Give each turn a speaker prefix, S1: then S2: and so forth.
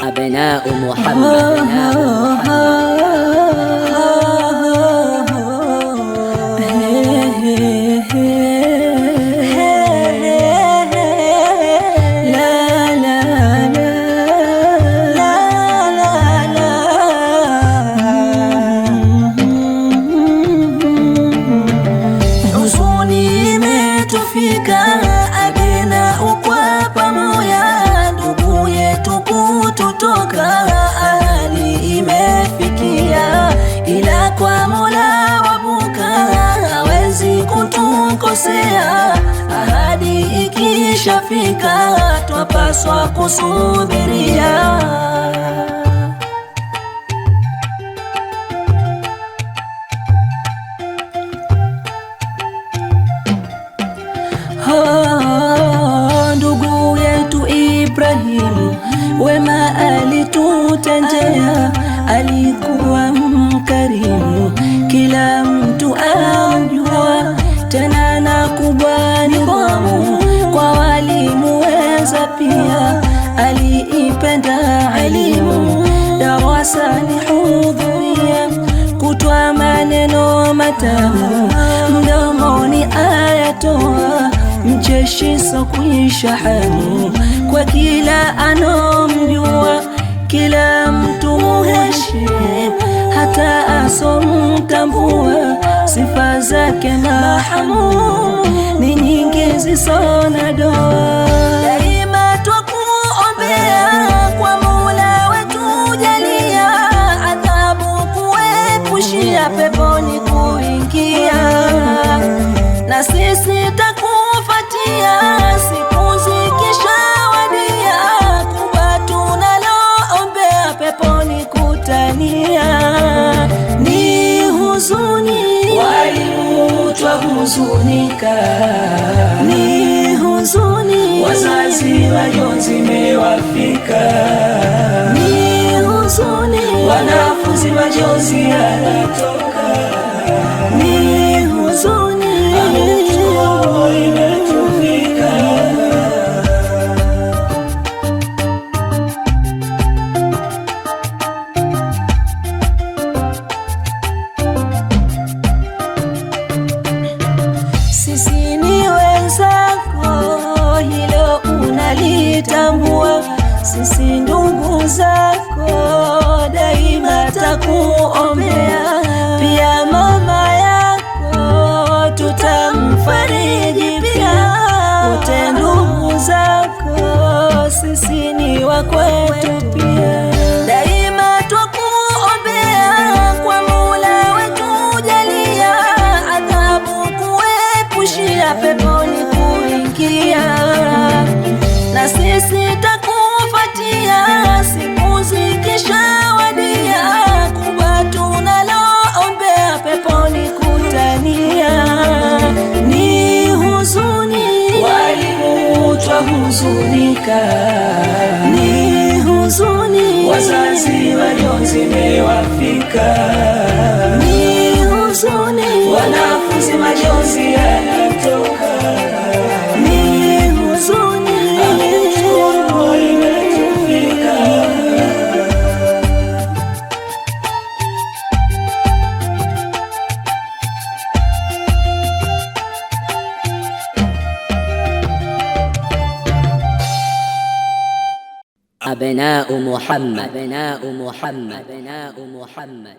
S1: أبناء محمد.
S2: Huzuni imetufika abena ukwa pamoja, ndugu yetu kututoka, ahadi imefikia, ila kwa Mola wabuka hawezi kutukosea. Ahadi ikishafika twapaswa kusubiria. Ndugu yetu Ibrahimu wema alitutendea, alikuwa mkarimu, kila mtu amjua, tena na kubwa nidhamu, kwa walimu weza pia, aliipenda elimu, darasani hudhuria, kutwa maneno matamu, mdomoni ayatoa, mcheshi sokuisha hamu, kwa kila anomjua, kila mtu muheshimu, hata asomtambua, sifa zake mahamu ni nyingi zisona doa. Daima twakuombea kwa Mola wetu jalia, adhabu kuepushia, peponi kuingia, na sisi takufatia siku zikishawadia, kubwa tunaloombea peponi kutania. Ni huzuni
S3: Walimu twahuzunika,
S2: ni huzuni,
S3: wazazi majonzi mewafika,
S2: ni huzuni,
S3: wanafunzi majonzi yanatoka,
S2: ni huzuni.
S3: Oh, imetufika.
S2: Sisi ni wenzako, hilo unalitambua. Sisi ndugu zako, daima takuombea. Pia mama yako tutamfariji pia. Wote ndugu zako, sisi ni wa kwetu pia. Daima twakuombea kwa Mola wetu jalia, adhabu kuepushia, peponi kuingia, na sisi takufatia siku zikishawadia, kubwa tunaloombea peponi kutania. Ni huzuni,
S3: Walimu twahuzunika,
S2: ni huzuni,
S3: wazazi majonzi mewafika,
S2: ni huzuni,
S3: wanafunzi majonzi yanatoka,
S2: ni huzuni.
S3: Oh, imetufika.
S1: أبناء محمد. أبناء محمد. أبناء محمد.